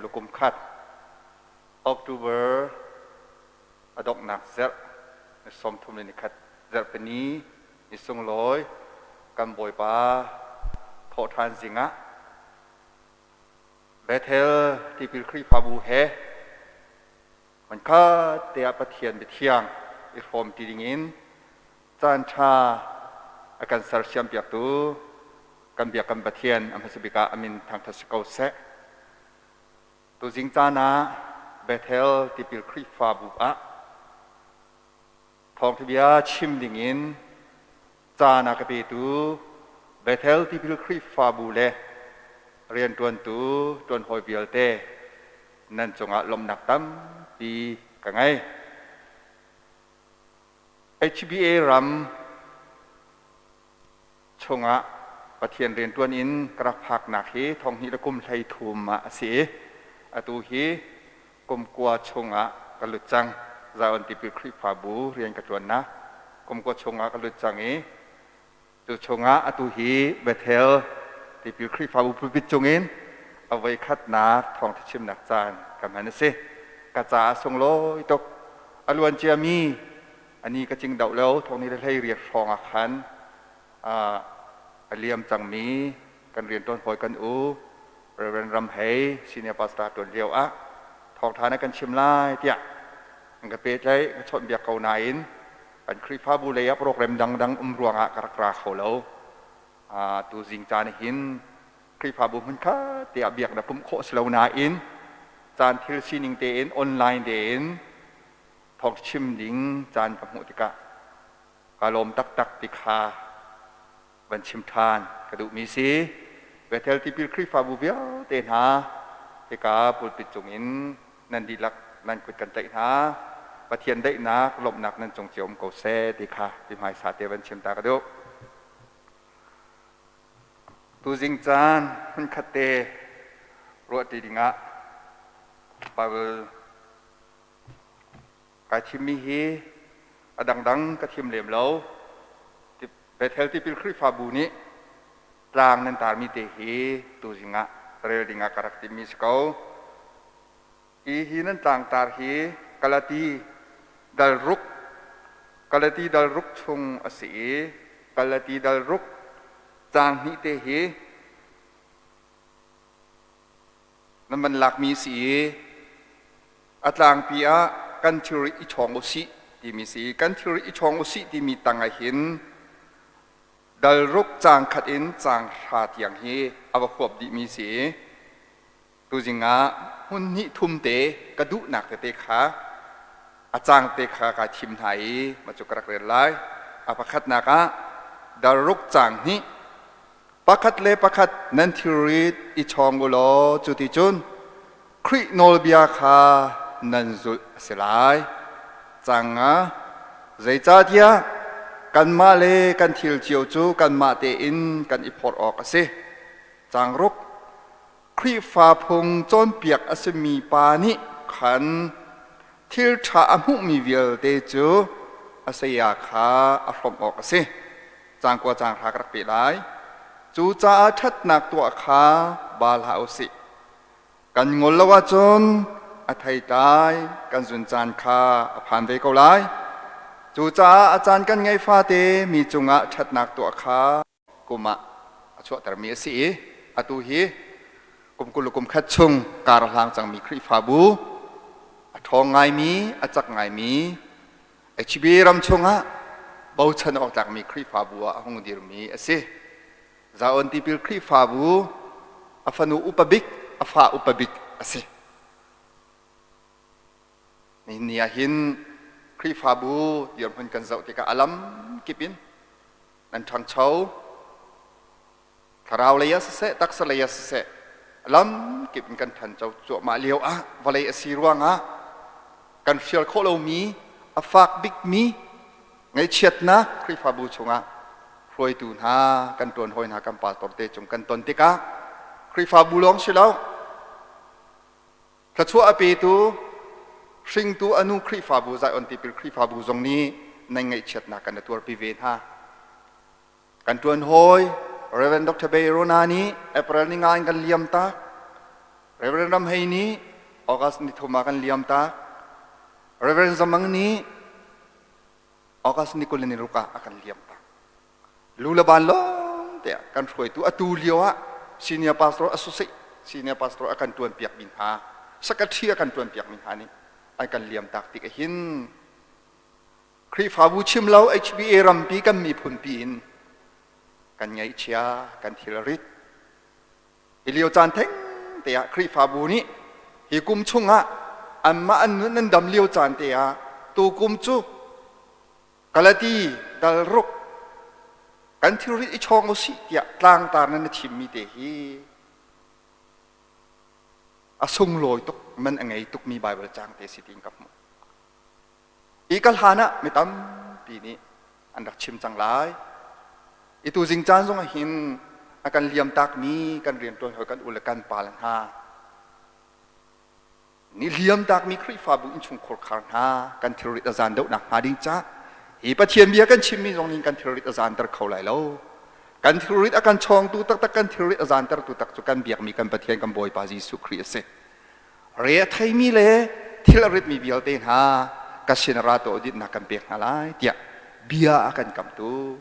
21 October a donghnak zarh ni 31 zarhpini ni sunglawi kan Bawipa thawhṭhan zing ah Bethel Tipil Khrihfabu he hmunkhat te ah Pathian biathiang i hrawm ti dingin caan ṭha a kan sersiampiaktu kan biak kan Pathian a hmasa bik ah a min thangṭhat si ko seh. Tuzing caan ah Bethel Tipil Khrihfabu ah thawngṭha bia chim dingin caan a ka petu Bethel Tipil Khrihfabu le rianṭuantu ṭuanhawi vialte nan cungah lawmhnak tampi ka ngei. HBA ram chungah Pathian rianṭuan in ka rak phaknak hi thonghnih le kum 13 ah a si i atu hi kum 9 chungah ka lut cang. Zion Tipil Khrihfabu rian ka ṭuannak kum 9 chungah ka lut cang i cu chungah atu hi Bethel Tipil Khrihfabu pulpit cungin a voikhatnak thawngṭha chimnak caan ka hman a si. Ka caah sunglawi tuk. A luan ciami ani ka cing doh lo thong ni le 18 hrawng ah khan a liam cangmi kan rianṭuan hawi kan u Reverend Ram Hei senior pastor ṭuan lio ah thawngṭha na kan chim lai tiah an ka pehtlaih ka chawnhbiak ko nain kan Khrihfabu lei ah program dangdang um ruangah ka rak ra kho lo. Tu zing caan hin Khrihfabu hmunkhat te ah biaknak pumh khawh si lo nain caan thil sining tein online tein thawng chim ding caan ka hmuh tikah ka lawm taktak ti kha van chim ṭhan ka duhmi si. Bethel Tipil Khrihfabu vialte hna hika pulpit cungin nan dihlak nan kut kan tlaih hna. Pathian daihnak, lawmhnak nan cung cio um ko seh ti kha ti hmaisa te van chim ta ka duh. Tuzing caan hmunkhat te ruahṭi dingah Bible Kai thimmi hi a dangdang ka thim lem lo. Bethel Tipil Khrihfabu nih tlang nan tarmi te hi tuzing ah rel dingah ka rak timmi si ko. Hi hi nan tlangtar hi Galati dal ruk Galati dal ruk chung a si i Galati dal ruk caang hnih te hi nan van lakmi si i a tlangpi ah kan thilri i chawng u sih timi si. Kan thilri i chawng u sih timi tang ah hin dal ruk caang khat in caang hra tiang hi a va huap dihmi si. Tuzing ah hmun hnih thum te ka duhnak tete kha a caang te kha kaa thim hna i mah cu ka rak rel lai. A pakhatnak ah dal ruk caang hnih. Pakhat le pakhat nan thilrit i chawng u law cuticun Khrih nawlbia kha nan zulh a si lai. Cang ah zeicahtiah kanmah le kan thil cio cu kanmah tein kan i phorh awk a si. Cang ruk Khrihfa phung cawnpiak a simi pa nih khan thil ṭha a hmuhmi vialte cu a saya kha a hrawmh awk a si. Caang kua caang hra ka rak pe lai. Cucaah ṭhatnak tuah kha bal hlah u sih. Kan ngol lo ahcun a theitlai kan zun caan kha a phan ve ko lai. Cucaah a caan kan ngeih fate mi cungah ṭhatnak tuah kha kum ah a chuahtermi a si i atu hi kum 20 le kum khat chung kar a hlang cangmi Khrihfabu a ṭhawng ngaimi, a cak ngaimi HB ram chungah bochan awk tlakmi Khrihfabu ah a hung dirmi a si. Zion Tipil Khrihfabu a fanu upa bik, a fa upa bik a si. Nihin ni ah hin Khrihfabu dirhmun kan zoh tikah a lam kip in nan ṭhangcho. Thlarau lei ah siseh, taksa lei ah siseh, lam kip in kan ṭhancho cuahmah lio ah vawlei a si ruangah kan hrial khawh lomi a fak bikmi ngaihchiatnak Khrihfabu chungah hruaitu hna kan ṭuan hawi hna kan pastor te cung kan ton tikah Khrihfabu lawng si lo Thluachuah a petu hringtu a nu Khrihfabu Zion Tipil Khrihfabu zong nih nan ngaihchiatnak kan i tuarpi ve hna. Kan ṭuan hawi Rev. Dr. Bay Rona nih April ni nga in kan liam tak. Reverend Ram Hei nih August ni thum ah kan liam tak. Reverend Zamang nih August ni 20 ni ruk ah a kan liam tak. Lu le ban lawng te ah kan hruaitu atu lio ah senior pastor associate senior pastor a kan tuan piak mi hna secretary a kan tuan piak mi hna nih an kan liam tak tik hin Khrihfabu chim lo HBA rampi kan miphun pi in kan ngaihchia kan thil rit Hi lio caan theng te ah Khrihfabu nih hi kum chungah anmah an nun an dam lio caan te ah tukum cu Galati dal ruk kan thilrit i chawng usih tiah tlangtar nan na thimmi te hi a sunglawi tuk man a ngei tukmi Baibal caang te si tiin ka hmuh. I ka hlan ah mi tampi nih an rak chim cang lai. I tu zing caan zong ah hin a kan liam takmi kan rianṭuan hawi kan u le kan pa le hna nih liam takmi Khrihfabu innchungkhur khar hna kan thilrit a zan deuhnak hnga ding ca hi Pathian bia kan chimmi zong nih kan thilrit a zanter kho lai lo. Kan thilrit a kan chawngtu taktak kan thilrit a zantertu tak cu kan biakmi kan Pathian kan Bawipa Jesuh Khrih a si. Re a theimi le thil a ritmi vialte hna ka sin ra tuah dinnak kan pek hna lai tiah bia a kan kamtu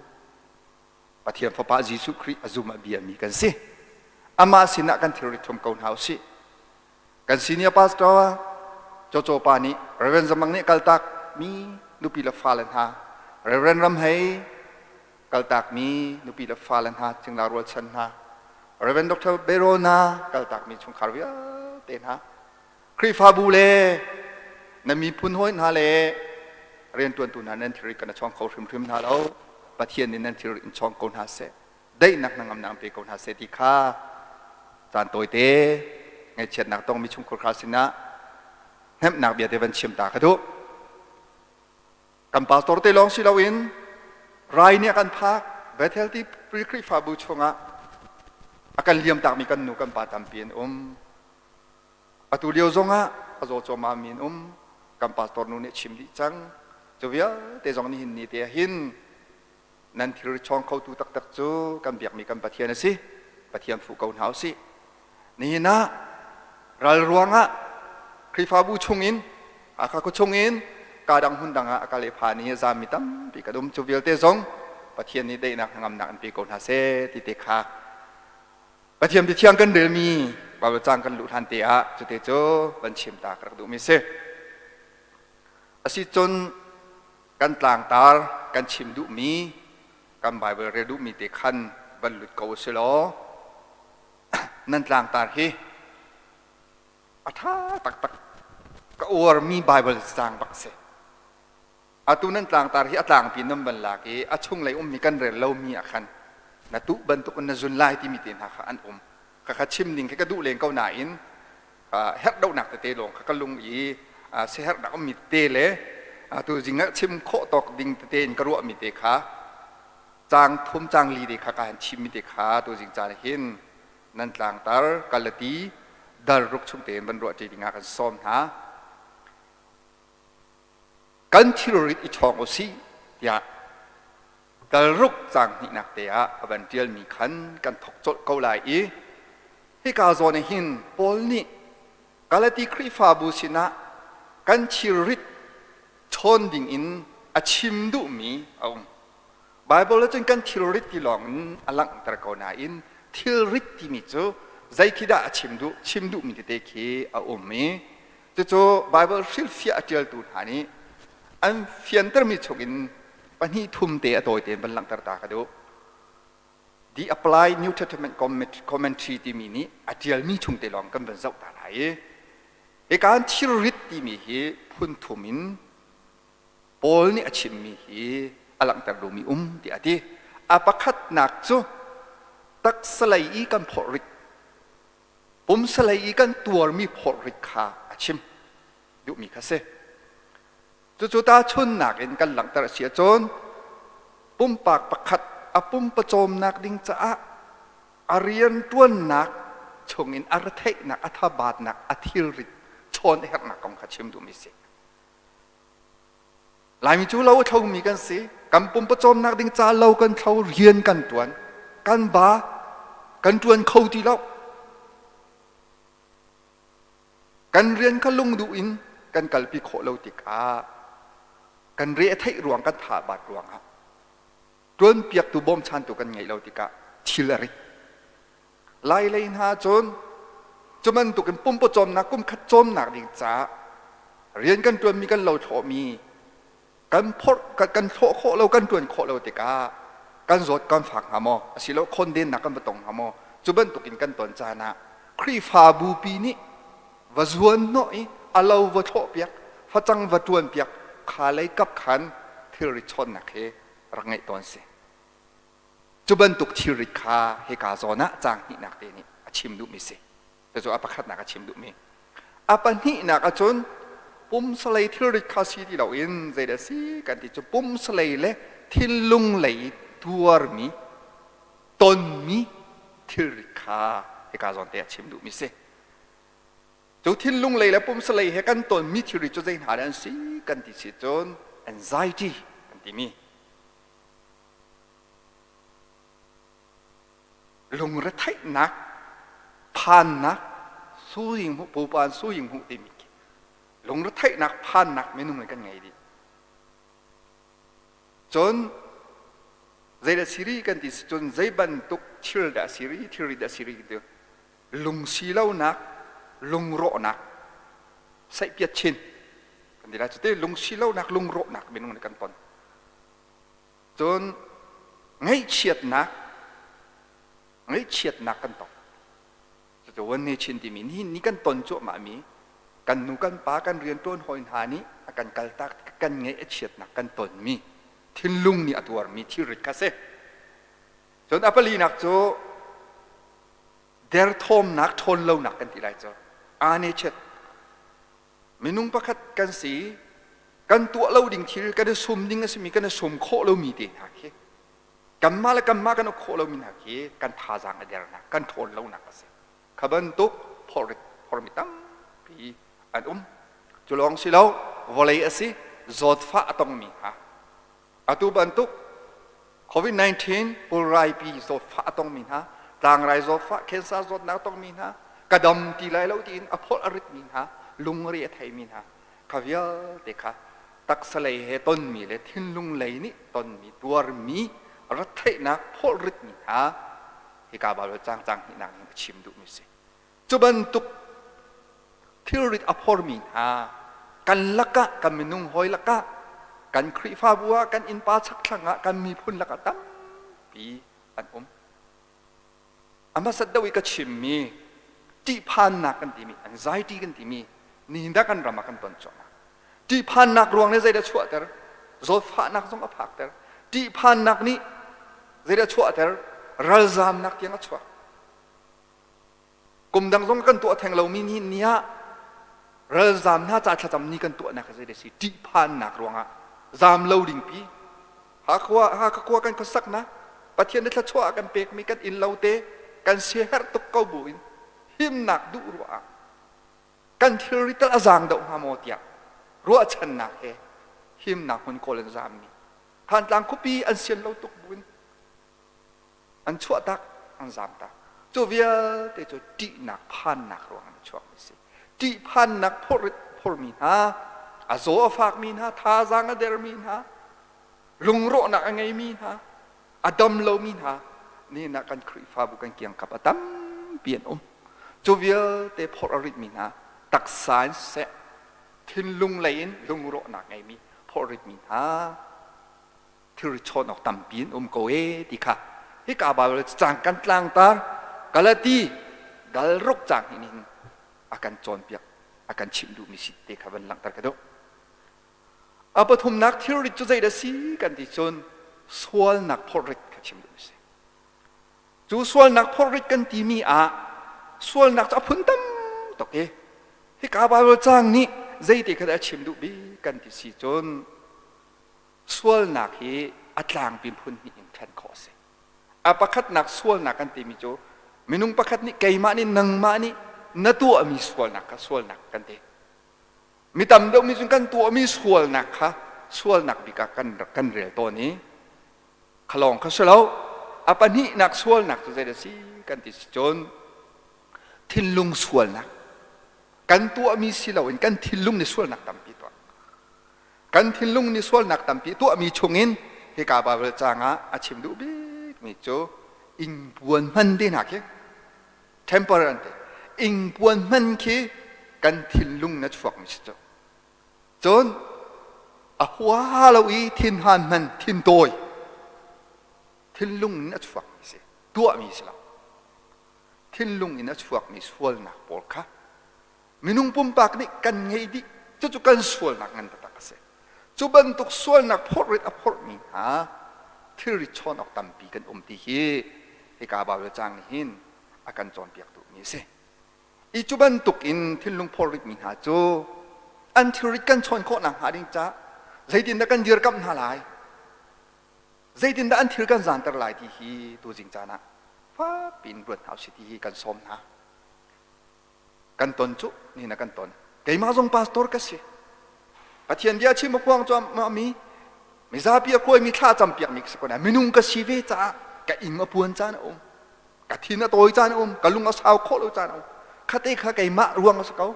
Pathian Fapa Jesuh Khrih a zum a biami kan si. Amah sinah kan thilrit thum ko hna usih. Kan senior pastor Coco pa nih Reverend Zamang nih kaltak mi nupi le fale hna Reverend Ram Hei kaltakmi nupi le fale hna cingla rualchan hna Reverend Dr. Berona kaltakmi chungkhar vialte hna Khrihfabu le na miphun hawi hna le riantuantu hna nan thilri kan chawng kho hrimhrim hna lo Pathian nih nan thilri in chawng ko hna seh daihnak hnangamnak pe ko hna seh ti kha caan tawite ngaihchiatnak tongmi chungkhar kha sinah hnemhnak bia te van chim ta ka duh Kan pastor te lawng si loin rai nih a kan phak Bethel ti Khrihfabu chungah a kan liamtakmi kan nu kan pa tampi an um. Atu lio zongah a zaw cuahmah mi an um. Kan pastor nu nih a chim dih cang. Cu vialte zong nihin ni te ah hin nan thilri chawng khotu taktak cu kan biakmi kan Pathian a si. Pathian fuh ko hna usih. Nihin ah ral ruangah Khrihfabu chungin Hakha khua chungin kaa dang hmun dang ah a kal i phan i zaammi tampi kan um. Cu vialte zong Pathian nih daihnak hnangamnak in pe ko hna seh ti te kha Pathian biathiang kan relmi Baibal caang kan luh hlan te ah cute cu van chim ta ka rak duhmi si. Asicun kan tlangtar kan chim duhmi kan Baibal rel duhmi te khan van lut ko usih law nan tlangtar hi a ṭha taktak ka uarmi Baibal caang bak si. Atu nan tlangtar hi a tlangpi nan van lak i a chunglei ummi kan rel lomi ah khan na tuh bantuk in na zun lai timi te hna kha an um. Khakha chim ding khi ka duh len ko nain herh dohnak tete lawng kha ka lung i siaherhnak ummi tete le tu zing ah chim khawh tawk ding tete in ka ruahmi te kha caang thum caang li te kha ka han chimmi te kha tu zing caan hin nan tlangtar Galati dal ruk chung tein van ruah ṭi dingah kan sawm hna. Kan thilrit i ṭhawng u sih tiah dal ruk caang hnihnak te ah a van ṭialmi khan kan thawk colh ko lai i hika zawn ah hin Paul nih Galati Khrihfabu sinah kan thilrit ṭhawn dingin a chim duhmi a um. Baibal ah cun kan thilrit ti lawng in a langhter ko nain thilrit timi cu zei khi dah a chim duh chim duhmi tete khi a um i cucu Baibal hrilhfiah a ṭialtu hna nih an fiantermi chungin pahnih thum te a tawi tein van langhter ta ka duh. The Applied New Testament Commentary timi nih a ṭialmi chung te lawng kan van zoh ta lai i hika thilrit timi hi phun thum in Paul nih a chimmi hi a langhter duhmi um tiah a ti. A pakhatnak cu taksalei i kan phorhrit, pumsalei i kan tuarmi phorhrit kha a chim duhmi kha si. Cucu tahchunnak in kan langhter a si ahcun pumpak pakhat a pumpacawmnak ding caah a rianṭuannak chungin a retheihnak, a thabatnak, a thilrit chawn a herhnak kong kha chim duhmi si. Laimi cu lo a thlomi kan si. Kan pumpawcawmnak ding ca lo kan thlo, rian kan ṭuan. Kan ba, kan ṭuan kho ti lo. Kan rian kha lungduh in kan kalpi khawh lo tikah kan re a theih ruang kan tha bat ruangah ṭuanpiaktu bawmchantu kan ngeih lo tikah thil a rit. Lai lei hna cun cu bantukin pumpawcawmnak kum khat cawmnak ding caah rian kan ṭuanmi kan lo thlawhmi kan phorh kan thlawh khawh lo kan ṭuan khawh lo tikah kan zawt kan fak hnga maw asilo khondennak kan va tong hnga maw cu bantukin kan ton caan ah Khrihfabu pi nih va zuan hnawh i a lo va thlawh piak facang va ṭuan piak kha lei kap khan thilri chawnnak he rak ngeih tawn si. Cu bantuk thilrit kha hika zawn ah caang hnihnak te nih a chim duhmi si. Cucu a pakhatnak a chim duhmi. A pahnihnak ahcun pumsalei thilrit kha si ti loin zeidah si kan ti cu pumsalei le thinlung lei tuarmi tonmi thilrit kha hika zawn te a chim duhmi si. Cu thinlung lei le pumsalei he kan tonmi thilri cu zei hna dah an si kan ti si cun anxiety kan timi lungretheihnak phannak suying hmuh pupa suying hmuh timi khi lungretheihnak phannak minung in kan ngei dih. Cun zeidah siri kan ti si cun zei bantuk thil dah siri thilri dah siri ti lungsi lonak lungrawhnak saihpiat chin kan ti lai cu te lungsi lonak lungrawhnak minung nih kan ton. Cun ngaihchiatnak ngaihchiatnak kan tong. Cucu wan chin timi nihin ni kan ton cuahmah mi kan nu kan pa kan rianṭuan hawi hna nih a kan kaltak kan ngaih a chiatnak kan tonmi thinlung nih a tuarmi thilrit kha si. Cun a palinak cu derthawmnak ṭhawnlonak kan ti lai cu aa chiat minung pakhat kan si kan tuah lo ding thil kan i sum ding a simi kan i sum khawh lomi te hna khi kanmah le kanmah kan uk khawh lomi hna khi kan thazaang a dernak kan ṭhawn lonak a si kha bantuk phorrit phormi tampi an um cu lawng si lo vawlei a si zawtfah a tongmi hna Atu bantuk COVID-19 pulraipi zawtfah a tongmi hna, tlangrai zawtfah, cancer zawtnak a tongmi hna, ka dam ti lai lo tiin a phawlh a ritmi hna, lungre a theimi hna, kha vialte kha taksa lei he tonmi le thinlung lei nih tonmi, tuarmi, retheihnak, phawlh ritmi hna hika Baibal caang caang hnihnak in a chim duhmi a si. Cu bantuk thilrit a phormi hna kan lakah kan minung hawi lakah kan Khrihfabu ah kan innpa chakthlang ah kan miphun lakah tampi an um. A hmasat deuh i ka chimmi ṭihphannak kan timi anxiety kan timi nihin dah kan ram ah kan ton cuahmah. Ṭihphannak ruang nih zeidah chuahter? Zawtfahnak zong a phakter. Ṭihphannak nih zeidah chuahter? Ralzamnak tiang a chuak. Kum dang zong kan tuah theng lomi ni ni ah ralzam hna ca thlacam ni kan tuahnak hi zei si ṭihphannak ruangah zam lo ding pi Hakha Hakha khua kan khuasaknak Pathian nih thluachuah kan pekmi kan inn lo te kan siaherh tuk ko bu in himnak duh ruah ah kan thilri tal a zaang deuh hnga maw tiah ruahchannak he himnak hmun kawl in zammi Thantlang khuapi an sian lo tuk bu in an chuahtak an zamtak cu vialte cu ṭihnak phannak ruangah a chuakmi si ṭihphannak phormi hna a zaw a fakmi hna thazaang a dermi hna lungrawhnak a ngeimi hna a dam lomi hna nihin ah kan Khrihfabu kan kiangkap a tampi an um cu vialte phorh a ritmi hna taksa in siseh thinlung lei in lungrawhnak ngeimi phorh ritmi hna thilri chawn awk tampi in um ko e ti kha hika Baibal cang kan tlangtar Galati dal ruk cang hin hin a kan cawnpiak a kan chimh duhmi si te kha van langhter ka duh. A pathumnak thilrit cu zeidah si kan ti cun sualnak phorrit kha chim duhmi si. Cu sualnak phorrit kan timi ah sualnak cu a phun tam tuk i hika Baibal cang nih zeite kha dah a chim duh bik kan ti si cun Sualnak hi a tlangpi phun hnih in ṭhen khawh a si. A pakhatnak sualnak kan timi cu minung pakhat nih keimah nih nangmah nih na tuahmi sualnak kha sualnak kan ti. Mi tam deuh nih cun kan tuahmi sualnak kha sualnak bik ah kan kan rel tawn i kha lawng kha si lo. A pahnihnak sualnak cu zeidah a si kan ti si cun thinlung sualnak. Kan tuahmi si loin kan thinlung nih sualnak tampi tuah. Kan thinlung nih sualnak tampi tuahmi chungin hika Baibal caang ah a chim duh bikmi cu ingpuan hman te hna khi temper an ti. Ingpuan hman khi kan thinlung na chuakmi si cu. Cun a hua lo i thinhan hman thintawi thinlung in a chuakmi si tuahmi si lo. Thinlung in a chuakmi sualnak pawl kha minung pumpak nih kan ngei dih. Cucu kan sualnak ngan taktak a si. Cu bantuk sualnak phorh a phorhmi hna thilri chawn awk tampi kan um ti hi hika Baibal caang nih hin a kan cawnpiak duhmi a si. I cu bantuk in thinlung phorritmi hna cu an thilrit kan chawn khawh nakhnga ding ca zeitindah kan dirkamh hna lai, zeitindah an thil kan zaanter lai ti hi tuzing caan ah fakpi in ruat hna usih ti hi kan sawm hna. Kan ton cu nihin ah kan ton. Keimah zong pastor ka si. Pathian bia chim a kuang cuahmahmi mizapi a khuaimi thla campiakmi ka si ko nain minung ka si ve caah ka ing a puan caan a um. Ka thin a tawi caan a um. Ka lung a sau khawh lo caan a um. Khate kha keimah ruang a si ko.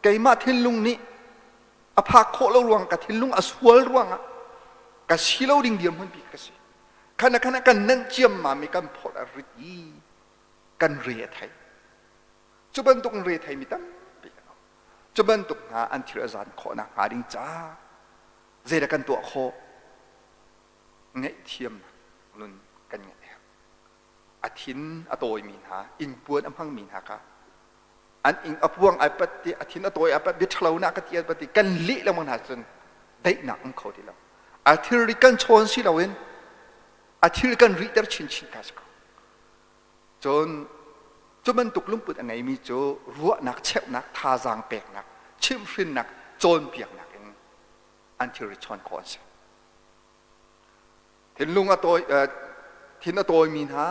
Keimah thinlung nih a phak khawh lo ruang ka thinlung a sual ruangah ka si lo ding dirhmun bik ka si. Khana khana kan nanh ciammam i kan phorh a rit i kan re a thei. Cu bantuk in re theimi tampi kan um. Cu bantuk hna an thil a zan khawh nakhnga ding caah zeidah kan tuah khawh? Ngaihthiamnak nun kan ngeih a herh. A thin a tawimi hna, ingpuan a hmangmi hna kha an ing a puang ai pat ti a thin a tawi ai pat bia ṭhalo na ka ti ai pat ti kan leh lengmang hna cun daihnak um kho ti lo. A thilri kan chawn si loin a thil kan rihter chinchin kha si ko. Cun cu bantuk lungput a ngeimi cu ruahnak cheuhnak, thazaang peknak, chimhhrinnak, cawnpiaknak in an thilri chawn khawh an si. Thinlung a tawi, thin a tawimi hna,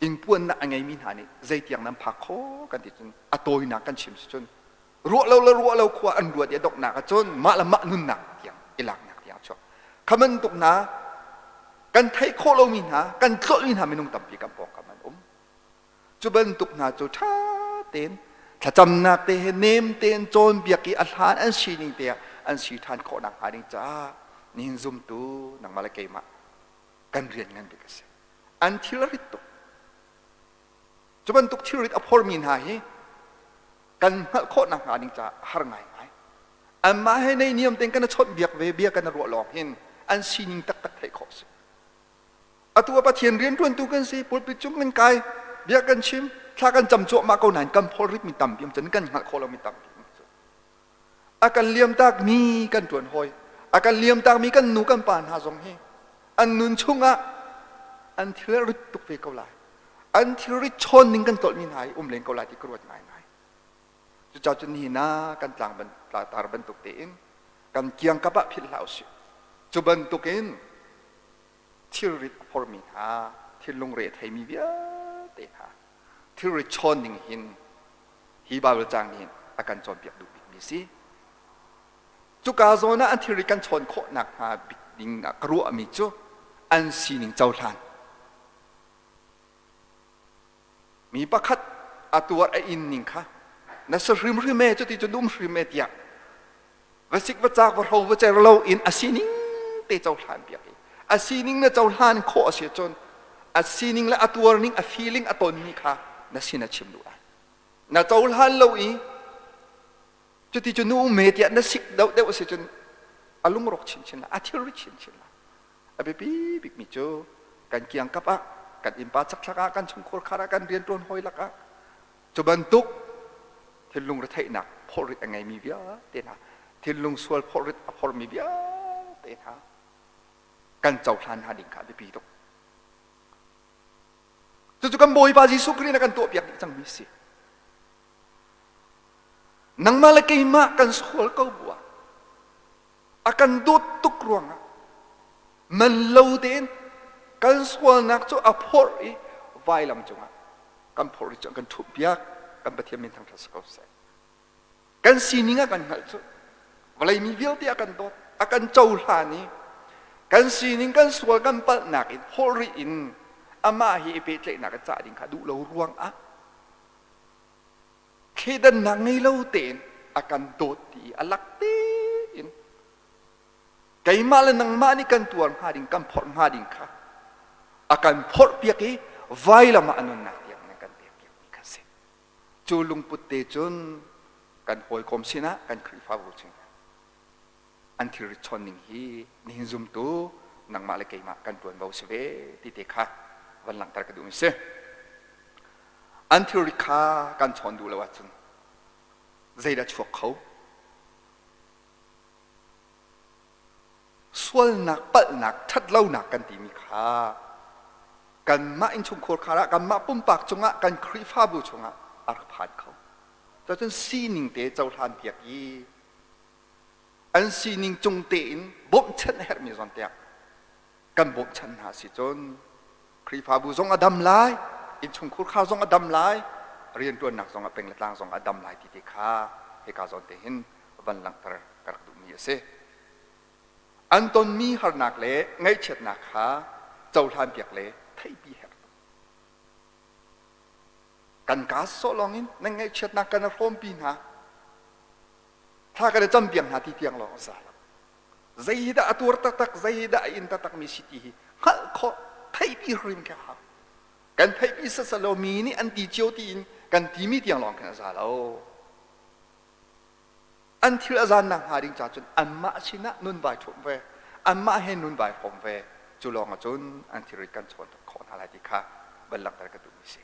ingpuannak a ngeimi hna nih zeitiang nan phak khawh kan ti cun a tawinak kan chim si cun ruah lo le ruah lo khua an ruat i a donghnak ahcun mah le mah nunnak tiang i laknak tiang a chuak. Kha bantuk hna kan theih khawh lomi hna, kan tlolhmi hna minung tampi kan pawngkam an um. Cu bantuk hna cu ṭha tein thlacamnak te he nem tein cawnpiak i a hlan an sining te ah an si ṭhan khawh nakhnga ding caah nihin zumtu nangmah le keimah kan rian ngan bik a si. An thil a rit tuk. Cu bantuk thilrit a phormi hna hi kan hngalh khawh nakhnga ding caah a har ngaingai. Anmah he neihniam tein kan i chawnhbiak ve bia kan i ruah lawng hin an sining taktak theih khawh a si. Atu ah Pathian rianṭuantu kan si, pulpit cung kan kai, bia kan chim, thla kan cam cuahmah ko nain kan phorritmi tampi um cun kan hngalh khawh lomi tampi um cu. A kan liamtakmi kan ṭuan hawi, a kan liamtakmi kan nu kan pa hna zong hi an nun chungah an thil a rit tuk ve ko lai. An thilrit chawn ning kan tlolhmi hna hi um len ko lai ti ka ruat ngaingai. Cucaah cun nihin ah kan tlang ban, tar bantuk tein kan kiangkap ah philh hlah usih. Cu bantukin thilrit a phormi hna, thinlung re a theimi vialte hna thilrit chawn ning hin hi Baibal caang nih hin a kan cawnpiak duh bikmi a si. Cuka zawn ah an thilrit kan chawn khawh nakhnga bik ding ah ka ruahmi cu an sining cohlan. Mi pakhat a tuar a in ning kha na si hrimhrim e cuti cun um hrim e tiah va sik va cak va hro va cer lo in a sining te cohlan piak i a sining na cohlan khawh a si cun a sining le a tuar ning a feeling a tonmi kha na sin a chim duh lai na cohlan lo i cuti cu nu me tiah na sik deuh deuh a si cun a lungrawk chinchin lai a thilri chinchin lai A biapi bikmi cu kan kiangkap ah, kan innpa chakchak ah, kan chungkhur khar ah, kan rianṭuan hawi lakah cu bantuk thinlung retheihnak phorrit a ngeimi vialte hna, thinlung sual phorrit a phormi vialte hna kan cohlan hna ding kha a biapi tuk. Cucu kan Bawipa Jesuh Khrih nih a kan tuahpiak dih cangmi a si. Nangmah le keimah kan sual ko bu ah a kan dawt tuk ruangah man lo tein kan sualnak cu a phorh i vailam cungah kan phorh i cu kan ṭhumhpiak kan Pathian min thangṭhat si ko seh. Kan sining a kan hngalh cu vawlei mi vialte a kan dawt a kan cohlan i kan sining kan sual kan palhnak in phorh rih in amah hi i pehtlaihnak a cah ding kha duh lo ruangah. Thleidannak ngei lo tein a kan dawt ti i a lak tein keimah le nangmah nih kan tuar hnga ding kan phorh hnga ding kha a kan phorhpiak i vailam ah a nunnak tiang in kan pekpiakmi kha si. Cu lungput te cun kan hawikom sinah kan Khrihfabu sinah an thilrit chawn ning hi nihin zumtu nangmah le keimah kan ṭuanvo si ve ti te kha van langhter ka duhmi si. An thilrit kha kan chawn duh lo ahcun zeidah chuak kho? Sualnak, palhnak, ṭhatlonak kan timi kha kanmah innchungkhar khar ah, kanmah pumpak cungah, kan Khrihfabu chungah a rak phan kho. Cucun sining te cohlan piak i an sining cung tein bawmhchanh a herhmi zawn tiah kan bawmhchanh hna si cun Khrihfabu zong a dam lai, innchungkhur khar zong a dam lai, rianṭuannak zong a peng le tlang zong a dam lai ti te kha hika zawn te hin van langhter ka rak duhmi a si. An tonmi harnak le ngaihchiatnak kha cohlan piak le theihpi herh tuk. Kan kaa sawh lawngin nan ngaihchiatnak kan i hrawmpi hna. Thla kan i campiak hna ti tiang lawng a za lo. Zei hi dah a tuar taktak, zei hi dah a in taktakmi si ti hi hngalh khawh, theihpi hrim khi a hau. Kan theihpi sasal lo mi nih an ti cio tiin kan timi tiang lawng khin a za lo. An thil a zannak hnga ding ca cun anmah sinah nun vai ṭhumh ve, anmah he nun vai hrawm ve, cu lawng ahcun an thilrit kan chawn khawh hna lai ti kha van langhter ka duhmi si.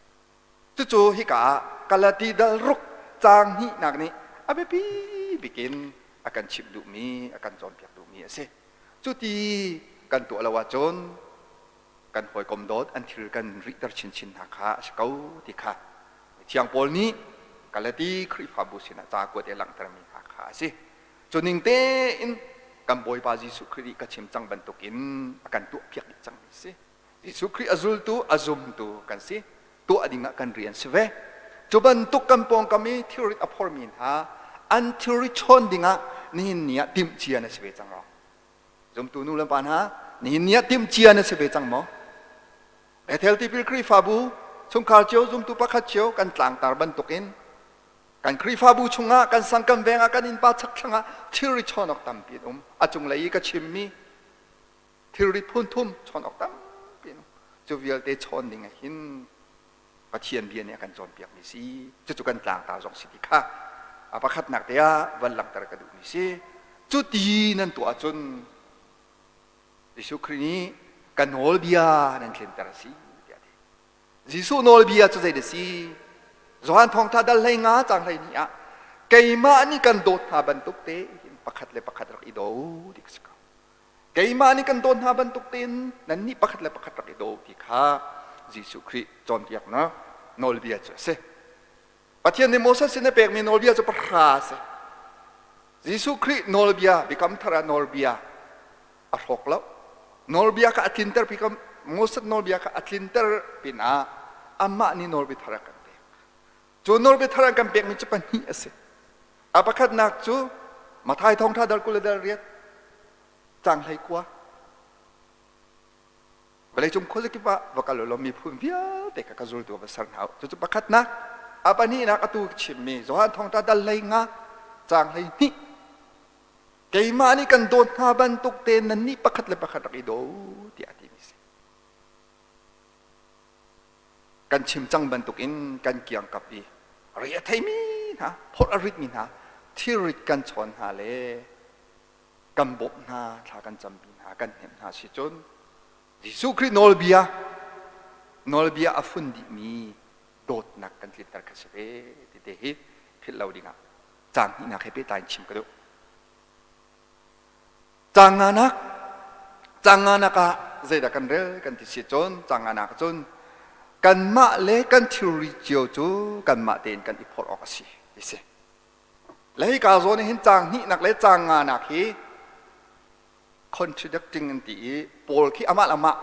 Cucu hika ah Galati dal ruk caang hnihnak nih a biapi bik in a kan chimh duhmi, a kan cawnpiak duhmi a si. Cuti kan tuah lo ahcun kan hawikom dawt an thil kan rihter chinchin hna kha a si ko ti kha Mithiang Paul nih Galati Khrihfabu sinah ca kuat i langhtermi hna kha a si. Cu ning tein kan Bawipa Jesuh Khrih nih ka chim cang bantukin a kan tuahpiak dih cangmi a si. Jesuh Khrih a zultu, a zumtu kan si. Tuah ding ah kan rian si ve. Cu bantuk kan pawngkam i thilrit a phormi hna an thilrit chawn dingah nihin ni ah timhcia na si ve cang maw? Zumtu nu le pa hna, nihin ni ah timhcia na si ve cang maw? Bethel tipil Khrihfabu chungkhar cio zumtu pakhat cio kan tlangtar bantukin kan Khrihfabu chungah kan sang kan veng ah kan innpa chakthlang ah thilri chawn awk tampi an um. A cunglei i ka chimmi thilri phun thum chawn awk tampi an um. Cu vialte chawn ding ah hin Pathian bia nih a kan cawnpiakmi si. Cucu kan tlangtar zong si ti kha a pakhatnak te ah van langhter ka duhmi si. Cu ti nan tuah ahcun Jesuh Khrih nih ka nawlbia nan tlinter a si tiah a ti. Jesuh nawlbia cu zeidah si? Johan thawngtha dal hlei nga cang hlei ni ah keimah nih kan dawt hna bantuk tein pakhat le pakhat rak i daw u ti ka si ko. Keimah nih kan dawt hna bantuk tein nannih pakhat le pakhat rak i daw u ti kha Jesuh Khrih cawnpiaknak nawlbia cu a si. Pathian nih Moses sin a pekmi nawlbia cu pahra a si. Jesuh Khrih nawlbia, Biakam Thar ah nawlbia a hrawk lo. Nawlbia kha a tlinter pi Moses nawlbia kha a tlinter pinah amah nih nawlbia thar a kan pek. Cu nawlbia thar an kan pekmi cu pahnih a si. A pakhatnak cu Matthai thawngṭha dal 20 le dal riat cang hlei kua Vawleicung khuazakip ah va kal ulaw miphun vialte kha ka zultu va ser hna u. Cucu pakhatnak. A pahnihnak atu ka chimmi Johan thawngṭha dal hlei nga caang 12. Keimah nih kan dawt hna bantuk tein nannih pakhat le pakhat rak i daw u tiah a timi si. Kan chim cang bantukin kan kiangkap i ri a theimi hna, phorh a ritmi hna, thilrit kan chawn hna le kan bawmh hna, thla kan campi hna, kan hnemh hna si cun Jesuh Khrih nawlbia nawlbia a fun dihmi dawtnak kan tlinter kha si ve ti te hi philh lo dingah caang hnihnak he pehtlai in chim ka duh. Caang nganak caang nganak ah zeidah kan rel kan ti si cun caang nganak cun kanmah le kan thilri cio cu kanmah tein kan i phorh awk a si ti si. Le hika zawn hin caang hnihnak le caang nganak hi contradicting an ti i Paul khi amah le amah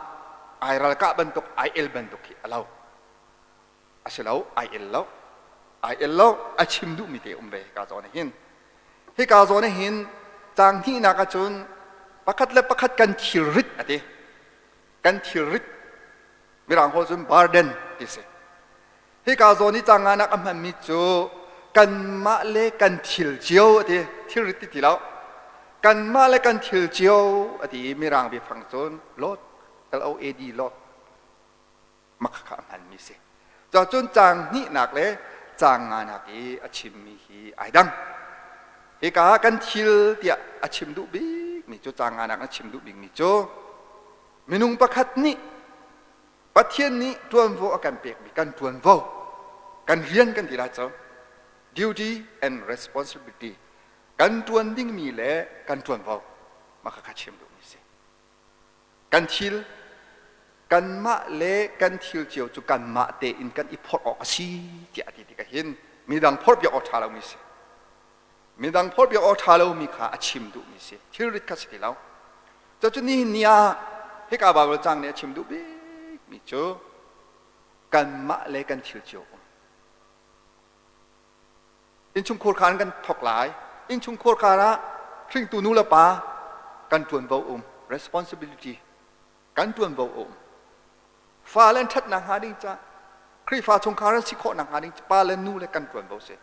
ai ralkah bantuk ai el bantuk khi a lo. A si lo, ai el lo. Ai el lo, a chim duhmi te um ve hika zawn hin. Hika zawn hin caang hnihnak ahcun pakhat le pakhat kan thilrit a ti. Kan thilrit. Mirang holh cun burden ti si. Hika zawn i caang nganak a hmanmi cu Kanmah le kan thil cio a ti. Thilrit ti ti lo. Kanmah le kan thil cio a ti i Mirang biafang cun load, L-O-A-D, load. Makhakha a hmanmi si. Cun caang hnihnak le caang nganak i a chimmi hi ai dang. Hika ah kan thil tiah a chim duh bikmi cu caang nganak a chim duh bikmi cu minung pakhat nih Pathian nih ṭuanvo a kan pekmi kan ṭuanvo, kan rian kan ti lai cu duty and responsibility kan ṭuan dingmi le kan ṭuanvo mah kha chim duhmi si. Kan thil kanmah le kan thil cio cu kanmah tein kan i phorh awk a si tiah a ti tikah hin midang phorhpiak awk ṭha lomi si. Midang phorhpiak awk ṭha lomi kha a chim duhmi si. Thilrit kha si ti lo. Cucu nihin ni ah hika Baibal caang nih a chim duh bikmi cu kanmah le kan thil cio um. Innchungkhur kha kan thawk lai. Innchungkhur kha ah hringtu nu le pa kan ṭuanvo um responsibility kan ṭuanvo um. Fale an ṭhatnak hnga ding ca Khrihfa chungkhar an si khawh nak hnga ding pa le nu le kan ṭuanvo si.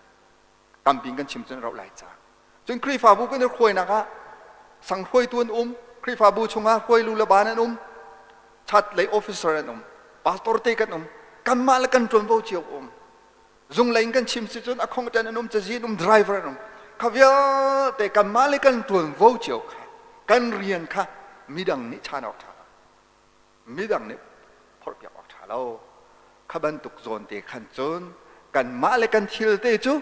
Tampi in kan chim cun rauh lai ca. Cun Khrihfabu kan i hruainak ah sang hruaitu an um, Khrihfabu chungah hruailu le ban an um, chat lei officer an um, pastor te kan um, kanmah le kan ṭuanvo cio um. Zung lei in kan chim si cun a khongṭan an um, cazi an um, driver an um. Kha vialte kanmah le kan ṭuanvo cio kha, kan rian kha midang nih chan awk ṭha lo. Midang nih phorhpiak awk ṭha lo. Kha bantuk zawn te khan cun kanmah le kan thil te cu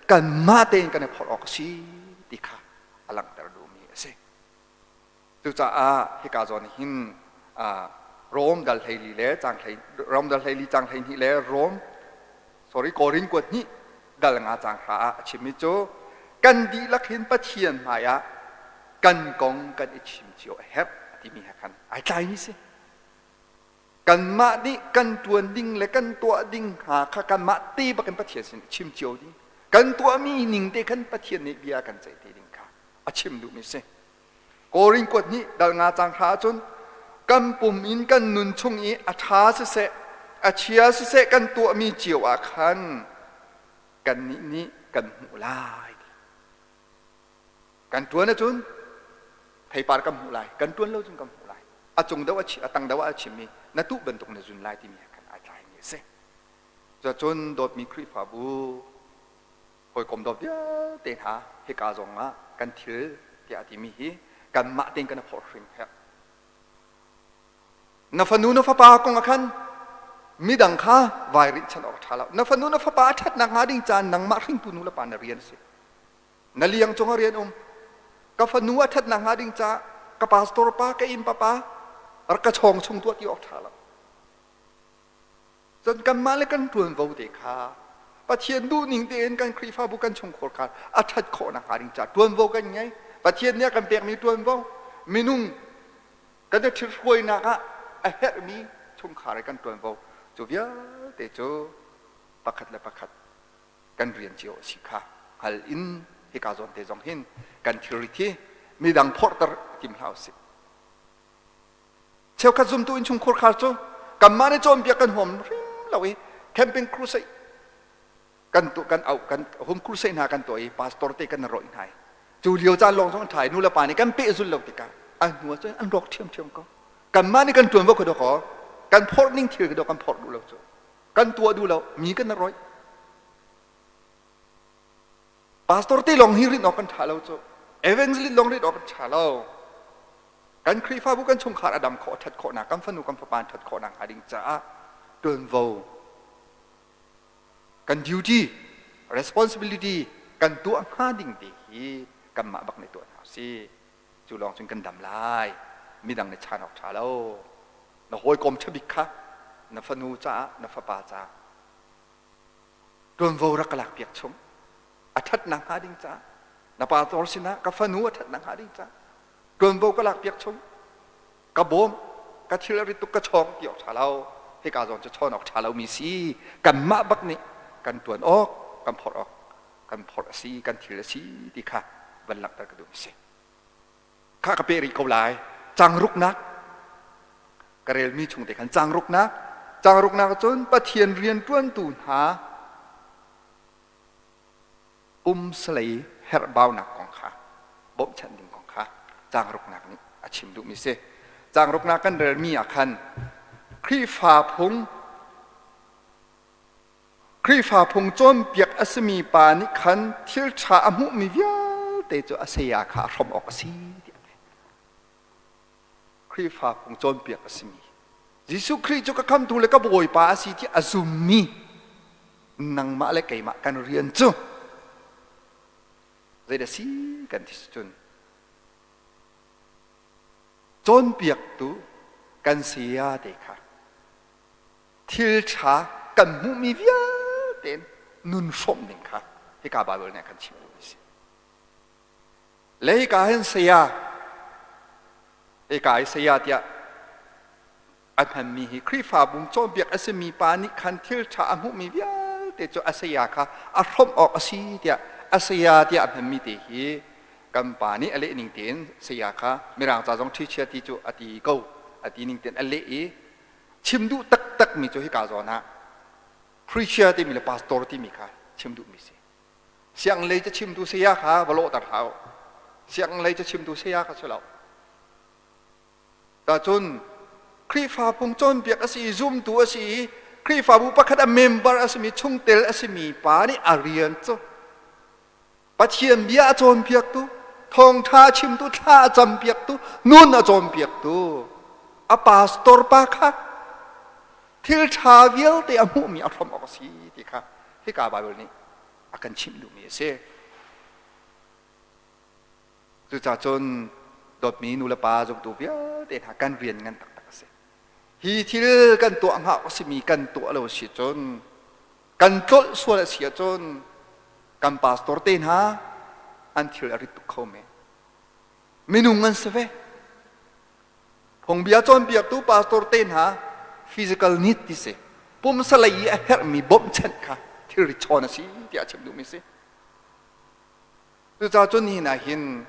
kanmah tein kan i phorh awk a si ti kha a langhter duhmi a si. Cucaah hika zawn hin Rom dal 14 le cang hlei Rom dal 14 cang 12 le Rom sorry Korin kuat hnih dal nga cang hra ah a chimmi cu kan dihlak hin Pathian hmaiah kan kong kan i chim cio a herh timi he khan ai tlaimi si. Kanmah nih kan ṭuan ding le kan tuah ding hnga kha kanmah te bakin Pathian sin chim cio ding. Kan tuahmi ning te khan Pathian nih bia kan ceih te ding kha a chim duhmi si. Korin kuat nih dal nga cang hra ahcun kan pum in kan nun chung i a ṭha siseh, a chia siseh kan tuahmi cio ah khan kannih nih kan hmuh lai. Kan ṭuan ahcun theipar kan hmuh lai, kan ṭuan lo cun kan hmuh lai. A cung deuh a, a tang deuh ah a chimmi na tuh bantuk na zun lai timi he khan ai tlaimi a si. Cuacun dawtmi Khrihfabu hawikom dawt vialte hna hika zong ah kan thil tiah a timi hi kanmah tein kan i phorh hrim herh. Na fanu na fapa kong ah khan midang kha vai rinhchanh awk a ṭha lo. Na fanu na fapa a ṭhatnak hnga ding caan nangmah hringtu nu le pa na rian a si. Na liang cungah rian um. Ka fanu a ṭhatnak hnga ding caah ka pastor pa, ka inn papa rak ka chawng chung tuah ti awk ṭha lo. Cun kanmah le kan ṭuanvo te kha Pathian duhning tein kan Khrihfabu kan chungkhar kha a ṭhat khawh nakhnga ding caah ṭuanvo kan ngei. Pathian nih a kan pekmi ṭuanvo minung kan i ṭhithruainak ah a herhmi chungkhar i kan ṭuanvo cu vialte cu pakhat le pakhat kan rian cio a si kha hngal in hika zawn te zong hin kan thilrit hi midang phorhter tim hlah usih. Cheukhat zumtu innchungkhur khar cu kanmah nih cawnpiak kan huam hrim lo i camping crusade kan tu kan auh kan home crusade hna kan tuah i pastor te kan rawih hna i cu lio caan lawng zong ṭha i nu le pa nih kan pehzul lo tikah a hnu ah cun an rawk ṭhiamṭhiam ko. Kanmah nih kan ṭuanvo kha dawkaw kan phorh ning thil kha dawk kan phorh duh lo cu kan tuah duh lo mi kan rawih. Pastor te lawng hi rinh awk kan ṭha lo cu evangelist lawng rinh awk kan ṭha lo. Kan Khrihfabu kan chungkhar a dam khawh a ṭhat khawhnak kan fanu kan fapa an ṭhat khawhnak hnga ding caah ṭuanvo kan duty responsibility kan tuah hnga ding te hi kanmah bak nih tuah hna usih. Cu lawng cun kan dam lai. Midang nih chan awk ṭha lo. Na hawikom ṭha bik kha na fanu caah na fapa caah ṭuanvo rak ka lakpiak chung. A ṭhatnak hnga ding caah na pastor sinah ka fanu a ṭhatnak hnga ding caah ṭuanvo ka lakpiak chung. Ka bawm, ka thil a rit tuk ka chawng ti awk ṭha lo. Hika zawn cu chawn awk ṭha lomi si. Kanmah bak nih kan ṭuan awk, kan phorh awk, kan phorh a si, kan thil a si ti kha van langhter ka duhmi si. Kha ka peh rih ko lai. Cangruknak ka relmi chung te khan cangruknak cangruknak cun Pathian rianṭuantu hna. Pumsalei herhbaunak kong kha bawmhchanh ding kong kha caang ruknak nih a chim duhmi si. Caang ruknak kan relmi ah khan Khrihfa phung Khrihfa phung cawnpiak a simi pa nih khan thil ṭha a hmuhmi vialte cu a saya kha a hrawmh awk a si tiah a ti. Khrihfa phung cawnpiak a simi Jesuh Khrih cu ka khamtu le ka Bawipa a si ti a zummi nangmah le keimah kan rian cu zeidah si kan ti cun cawnpiaktu kan saya te kha thil ṭha kan hmuhmi vialte nun hrawmh ding kha hika Baibal nih a kan chimh duhmi a si. Le hika hin saya hika i saya tiah a hmanmi hi Khrihfabu cawnpiak a simi pa nih khan thil ṭha a hmuhmi vialte cu a saya kha a hrawmh awk a si tiah a saya tiah a hmanmi te hi kan pa nih a leh ning tein saya kha mirang ca zong ṭhichia ti cu a ti ko a ti ning tein a leh i chim duh taktakmi cu hika zawn ah preacher timi le pastor timi kha chim duhmi si. Sianglei ca chimtu saya kha va lawhter hlah u. Sianglei ca chimtu saya kha si lo. Cun Khrihfa phung cawnpiak a si i zumtu a si i Khrihfabu pakhat a member a simi chungtel a simi pa nih a rian cu Pathian bia a cawnpiaktu, thawngṭha a chimtu, thla a campiaktu, nun a cawnpiaktu, a pastor pa kha thil ṭha vialte a hmuhmi a hrawmh awk a si ti kha hika Baibal nih a kan chimh duhmi a si. Cucaah cun dawtmi nu le pa zumtu vialte hna kan rian ngan taktak a si. Hi thil kan tuah hnga a simi kan tuah lo si cun kan tlolh sual a si ahcun kan pastor te hna an thil a rit tuk kho men. Minung an si ve. Phungbia cawnpiaktu pastor te hna physical need ti si pumsa lei i a herhmi bawmhchanh kha thilri chawn a si tiah a chim duhmi si. Cucaah cun nihin ah hin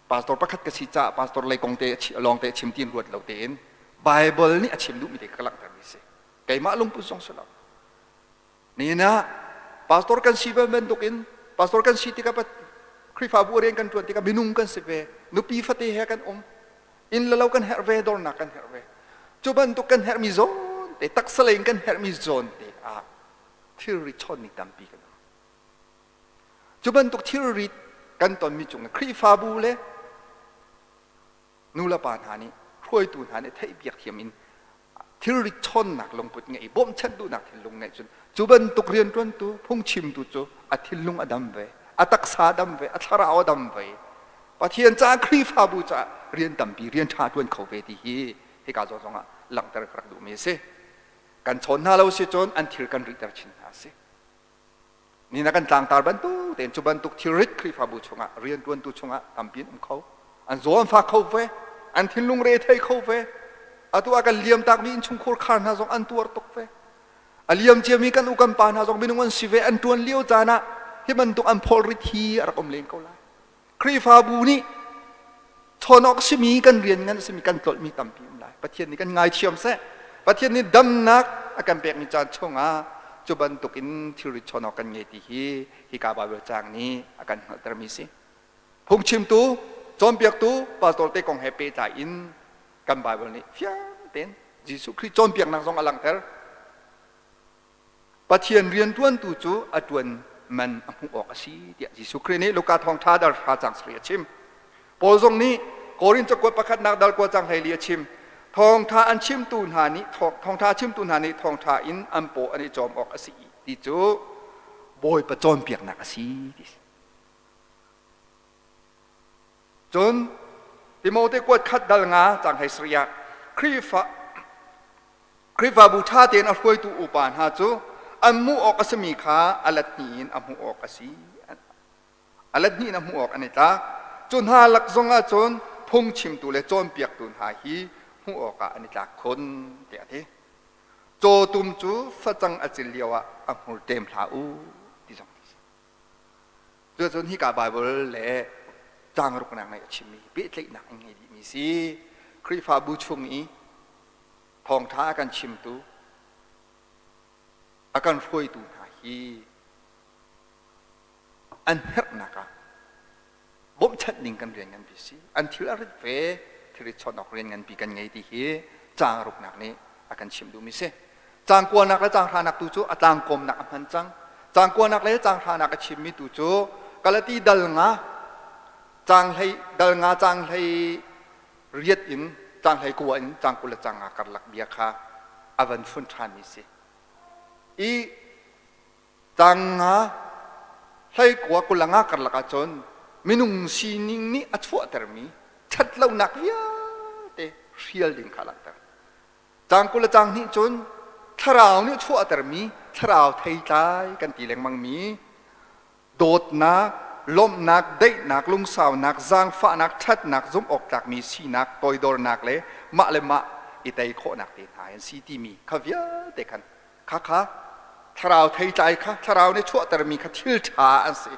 pastor pakhat ka si caah pastor lei kong te lawng te chim tiin ruat lo tein Bible nih a chim duhmi te ka langhtermi si. Keimah lungput zong si lo. Nihin ah pastor kan si bantuk in pastor kan si tikah Khrihfabu rian kan ṭuan tikah minung kan si ve nupi fate he kan um inn le lo kan herh ve dornak kan herh ve cu bantuk kan herhmi zawn te taksa lei in kan herhmi zawn te ah thilri chawnmi tampi kan um cu bantuk thilri kan tonmi cung Khrihfabu le nu le pa hna nih hruaitu hna nih theihpiak thiam in thilri chawnnak lungput ngeih bawmhchanh duhnak thinlung ngeih cun cu bantuk rianṭuantu phungchimtu cu a thinlung a dam ve a taksa a dam ve a thlarau a dam ve Pathian caah Khrihfabu caah rian tampi rian ṭha ṭuan kho ve ti hi hika zawn zongah langhter ka rak duhmi a si kan chawn hna lo si cun an thil kan rihter chin hna a si Ni na kan tlangtar bantuk tein cu bantuk thilrit Khrihfabu chungah rianṭuantu chungah tampi an um kho. An zaw an fak kho ve. An thinlung re thei kho ve. Atu ah kan liam takmi innchungkhur khar hna zong an tuar tuk ve. A liam ciami kan u kan pa hna zong minung an si ve. An ṭuan lio caan ah hi bantuk an phawlrit hi a rak um len ko lai. Khrihfabu nih chawn awk simi kan rian ngan simi kan tlolhmi tampi um lai. Pathian nih kan ngaithiam seh. Pathian nih damnak a kan pekmi caan chungah cu bantukin thilri chawn awk kan ngei ti hi hika Baibal caang nih a kan hngalhtermi si. Phungchimtu, cawnpiaktu, pastor te kong he pehtlai in kan Baibal nih fiang tein Jesuh Khrih cawnpiaknak zong a langhter. Pathian rianṭuantu cu a ṭuan man a hmuh awk a si tiah Jesuh Khrih nih Luka thawngṭha dal hra cang sarih a chim. Paul zong nih Korin cakuat pakhatnak dal kua cang 14 a chim. Thawngṭha an chimtu hna nih thawngṭha chimtu hna nih thawngṭha in an paw an i cawm awk a si ti cu Bawipa cawnpiaknak a si ti. Cun Timote kuat khat dal nga cang hlei sarih ah Khrihfa Khrihfabu ṭha tein a hruaitu upa hna cu an hmuh awk a simi kha a let hnih in a hmuh awk a si. A let hnih in a hmuh awk an i tlak. Cu hna lak zong ah cun phungchimtu le cawnpiaktu hna hi hmuh awkah an i tlak khun tiah a ti. Cawtum cu facang a cil lioah a hmur ṭem hlah u ti zong a si. Cucun hika Baibal le caangruknak nih a chimmi pehtlaihnak an ngei dihmi si. Khrihfabu chung i thawngṭha a kan chimtu, a kan hruaitu hna hi An herhnak ah bawmhchanh ding kan rian nganpi si. An thil a rit ve, thilrit chawnh awk rian nganpi kan ngei ti hi caang ruknak nih a kan chimh duhmi si. Caang kuanak le caang hranak tu cu a tlangkawmnak a hman cang. Caang kuanak le caang hranak a chimmi tu cu Galati dal nga caang hlei dal nga caang hlei riat in caang hlei kua in caang 20 le caang nga karlak bia kha a van fun ṭhanmi si. I caang nga hlei kua 20 le nga karlak ahcun minung sining nih a chuahtermi ṭhatlonak vialte hrial ding kha a langhter. Caang 20 le caang hnih cun thlarau nih chuahtermi thlarau theitlai kan ti lengmangmi dawtnak, lawmhnak, daihnak, lungsaunak, zaangfahnak, ṭhatnak, zumhawktlakmi sinak, toidornak le mah le mah i tei khawhnak te hna an si timi kha vialte khan kha kha thlarau theitlai kha thlarau nih chuahtermi kha thil ṭha an si.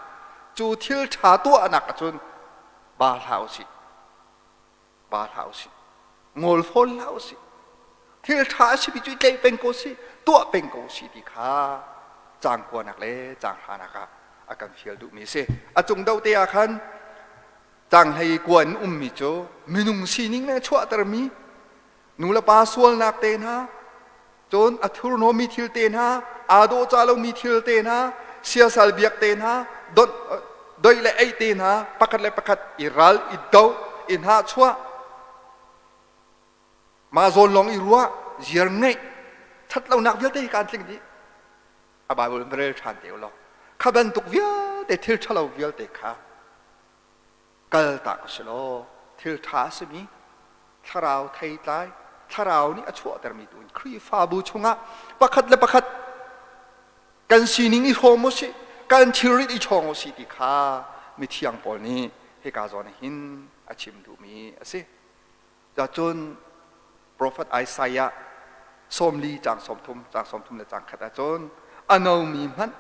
Cu thil ṭha tuahnak ahcun ba hlah usih. Ba hlah usih. Ngol fawn hlah usih. Thil ṭha a simi cu i tlaih peng ko sih, tuah peng ko sih ti kha caang kuanak le caang hranak ah a kan fial duhmi a si. A cung do te ah khan caang hlei kua in ummi cu minung sining le chuahtermi nu le pa sualnak te hna, cun a thurhnawmmi thil te hna, aa dawhcah lomi thil te hna, siasal biak te hna, doih le eih te hna, pakhat le pakhat i ral, i doh, i hnahchuah, mah zawn lawng i ruah, ziar ngeih, ṭhatlonak vialte hi kaan tling dih. A Bible in rel ṭhan te u law, kha bantuk vialte thil ṭhalo vialte kha kaltak u si law thil ṭha a simi thlarau theitlai thlarau nih a chuahtermi tu in Khrihfabu chungah pakhat le pakhat kan sining i hrawm u sih kan thilrit i chawng u sih ti kha mithiang Paul nih hika zawn ah hin a chim duhmi a si. Cun profet Isaiah 40 caang 30 caang 30 le caang khat ahcun a nomi hmanh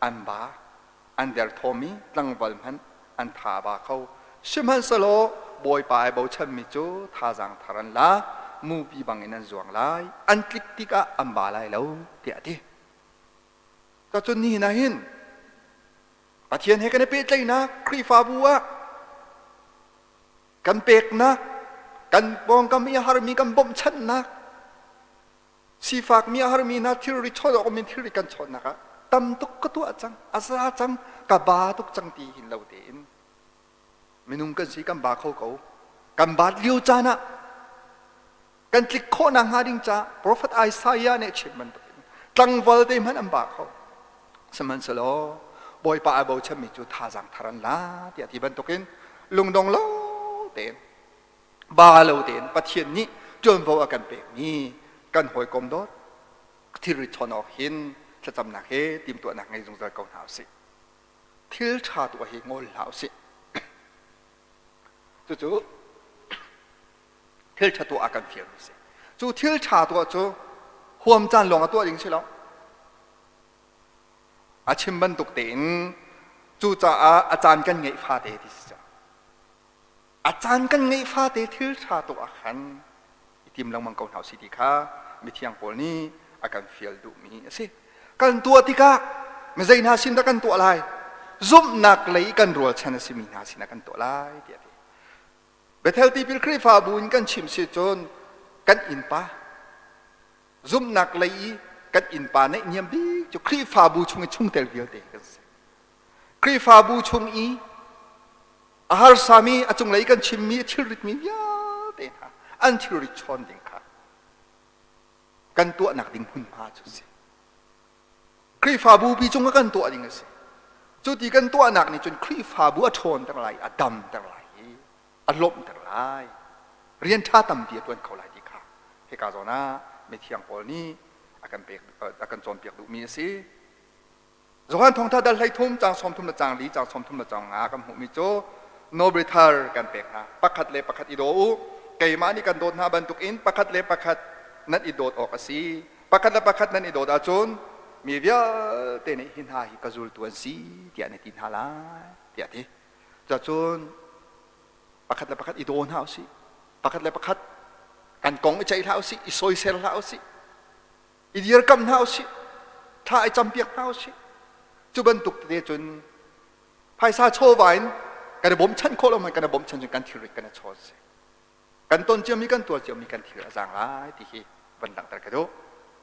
an ba an derthawm i tlangval hmanh an tha a ba kho. Sihmanhsehlaw Bawipa ai bochanmi cu thazaang thar an la, mupi bangin an zuang lai, an tlik tikah an ba lai lo, tiah a ti. Cun nihin ah hin Pathian he kan i pehtlaihnak Khrihfabu ah kan peknak, kan pawngkam i a harmi kan bawmhchanhnak, sifakmi a harmi hna thilri chawt awk min thilri kan chawtnak ah tam tuk ka tuah cang, a za cang, ka ba tuk cang ti hin lo tein minung kan si kan ba kho ko. Kan baat lio caan ah kan tlik khawh nakhnga ding ca profet Isaiah nih a chim bantukin tlangval te hmanh an ba kho. Sihmanhsehlaw Bawipa ai bochanmi cu thazaang thar an la tiah ti bantukin lungdong lo tein ba lo tein Pathian nih ṭuanvo a kan pekmi kan hawikom dawt thilri chawn awk hin thlacamnak he timhtuahnak ngei zungzal ko hna usih. Thil ṭha tuah hi ngol hlah usih. Cucu thil ṭha tuah a kan fialmi a si. Cu thil ṭha tuah cu huam caan lawng a tuah ding si lo. A chim bantuk tein cucaah a caan kan ngeih fate ti si cang. A caan kan ngeih fate thil ṭha tuah ah khan i tim lengmang ko hna usih ti kha mithiang Paul nih a kan fial duhmi a si. Kan tuah tikah mizei hna sin dah kan tuah lai? Zumhnak lei kan rualchan a simi hna sinah kan tuah lai tiah a ti. Bethel tipil Khrihfabu in kan chim si cun kan innpa zumhnak lei i kan innpa naihniam bik cu Khrihfabu chung i chungtel vialte kan si. Khrihfabu chung i a harsami a cunglei kan chimmi a thilritmi vialte hna an thilrit chawn ding kha kan tuahnak ding hmunhma cu a si. Khrihfabu pi cung ah kan tuah ding a si. Cu ti kan tuahnak nih cun Khrihfabu a ṭhawnter lai, a damter lai i a lawmhter lai. Rian ṭha tampi a ṭuan kho lai ti kha hika zawn ah mithiang Paul nih a kan pek a kan cawnpiak duhmi a si. Johan Thawngṭha dal 13 caang 30 le caang li caang 30 le caang nga kan hmuhmi cu nawlbia thar kan pek hna. Pakhat le pakhat i daw u. Keimah nih kan dawt hna bantukin pakhat le pakhat nan i dawt awk a si. Pakhat le pakhat nan i dawt ahcun mi vialte nih hi hna hi ka zultu an si tiah na ti hna lai tiah a ti. Cuacun pakhat le pakhat i daw hna usih. Pakhat le pakhat kan kong i ceih hlah usih, i soisel hlah usih, i dirkamh hna usih, thla i campiak hna usih. Cu bantuk tete cun. Phaisa chawva in kan i bawmchan khawh lo man kan i bawmchan cun kan thilrit kan i chawn si. Kan ton ciami kan tuar ciami kan thil a zaang lai ti hi van langhter ka duh.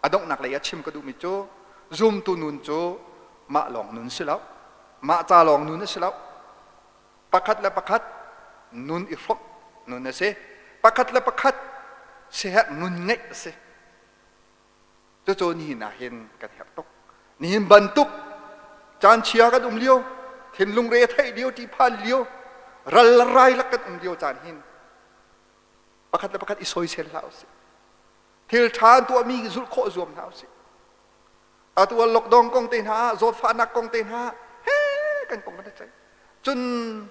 A donghnak lei ah chim ka duhmi cu zumtu nun cu mah lawng nun si lo. Mah ca lawng nun a si lo. Pakhat le pakhat nun i hrawmh nun a si. Pakhat le pakhat siherh nun ngeih a si. Cucu nihin ah hin kan herh tuk. Nihin bantuk caan chia kan um lio, thinlung re theih lio, ṭihphan lio, ral le rai lak kan um lio caan hin pakhat le pakhat i soisel hlah usih. Thil ṭha an tuahmi zulh khawh zuam hna usih. Atu ah lockdown kong te hna, zawtfahnak kong te hna, he kan kong kan i ceih. Cun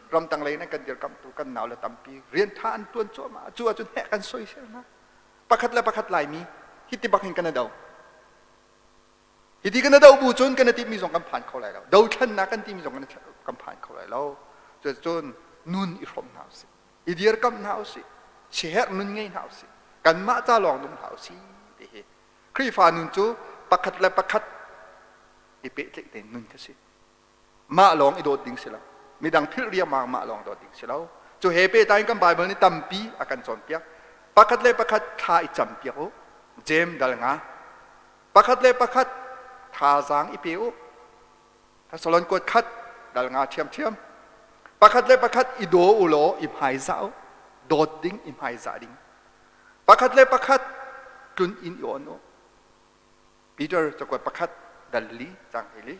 ramtang lei in kan dirkamhtu kan nau le tampi rian ṭha an ṭuan cuahmah. Cu ahcun heh kan soisel hna. Pakhat le pakhat Laimi hiti bak hin kan i do. Hiti kan i do bu cun kan i timmi zong kan phan kho lai lo. Dothlennak kan timi zong kan phan kho lai lo. Cucun nun i hrawm hna usih. I dirkamh hna usih. Siherh nun ngei hna usih. Kanmah ca lawng nung hna usih ti hi Khrihfa nun cu pakhat le pakhat i pehtlaih tein nun kha si. Mah lawng i dawt ding si lo. Midang philh riangmang mah lawng dawt ding si lo. Cu he pehtlai in kan Bible nih tampi a kan cawnpiak. Pakhat le pakhat thla i campiak u. Jeim dal nga. Pakhat le pakhat thazaang i pe u. Thessalon kuat khat dal nga ṭhiamṭhiam. Pakhat le pakhat i daw u law i hmaizah u. Dawt ding i hmaizah ding. Pakhat le pakhat tlun inn i on u. Peter cakuat pakhat dal li cang hi li.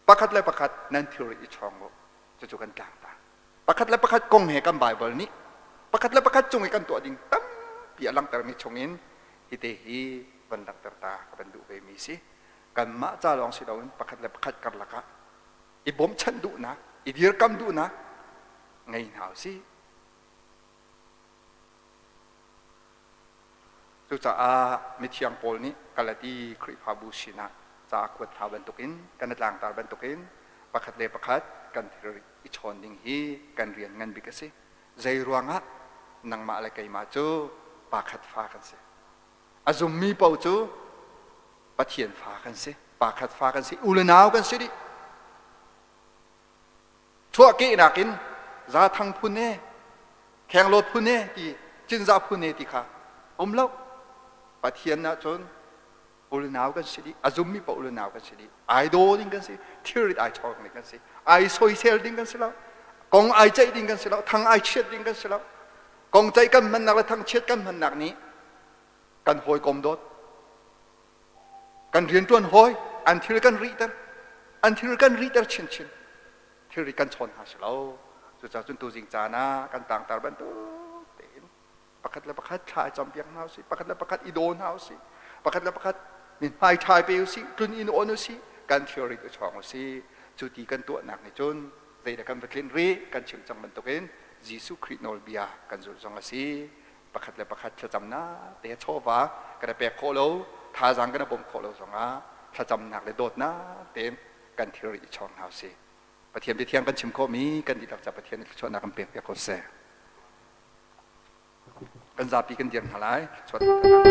Pakhat le pakhat nan thilri i chawng u. Cucu kan tlangta. Pakhat le pakhat kong he kan Bible nih pakhat le pakhat cung i kan tuah ding tampi a langhtermi chungin hite hi van langhter ta ka van duh ve mi si. Kanmah ca lawng si loin pakhat le pakhat karlak ah i bawmchanh duhnak, i dirkam duhnak ngei hna usih. Cucaah mithiang Paul nih Galati Khrihfabu sinah ca a kuat hna bantukin kan i tlangtar bantukin pakhat le pakhat kan thil i chawn ding hi kan rian ngan bik a si. Zei ruangah nangmah le keimah cu pa khat fa kan si. A zummi paoh cu Pathian fa kan si. Pa khat fa kan si. U le nau kan si dih. Chuahkehnak in Zathang phun e, Khenglawt phun e ti, Cinzah phun e ti kha um lo. Pathian ahcun ulnau kan si dih, a zummi paoh ulnau kan si dih. Ai daw ding kan si, thilrit ai chawng ding kan si, ai soisel ding kan si lo, kong ai ceih ding kan si lo, thang ai chiat ding kan si lo. Kong ceih kan hmannak le thangchiat kan hmannak nih kan hawikom dawt kan rianṭuan hawi an thil kan rihter an thil kan rihter chinchin thilri kan chawn hna si lo. Cucaah cun tuzing caan ah kan tangtar bantuk tein pakhat le pakhat thla i campiak hna usih, pakhat le pakhat i daw hna usih, pakhat le pakhat mithmai ṭha pe usih, tlun in on usih, kan thilrit i chawng usih. Cu ti kan tuahnak nih cun zeidah kan va tlinh rih? Kan chim cang bantukin Jesuh Khrih nawlbia kan zulh zong a si. Pakhat le pakhat thlacamnak te chawva kan i pek khawh lo, thazaang kan i bawmh khawh lo zongah thlacamnak le dawtnak tein kan thilri i chawng hna usih. Pathian biathiang kan chim khawhmi kan dihlak ca Pathian nih thluachuahnak kan pek piak ko seh. Kan zapi kan dir hna lai. Thluachuahnak.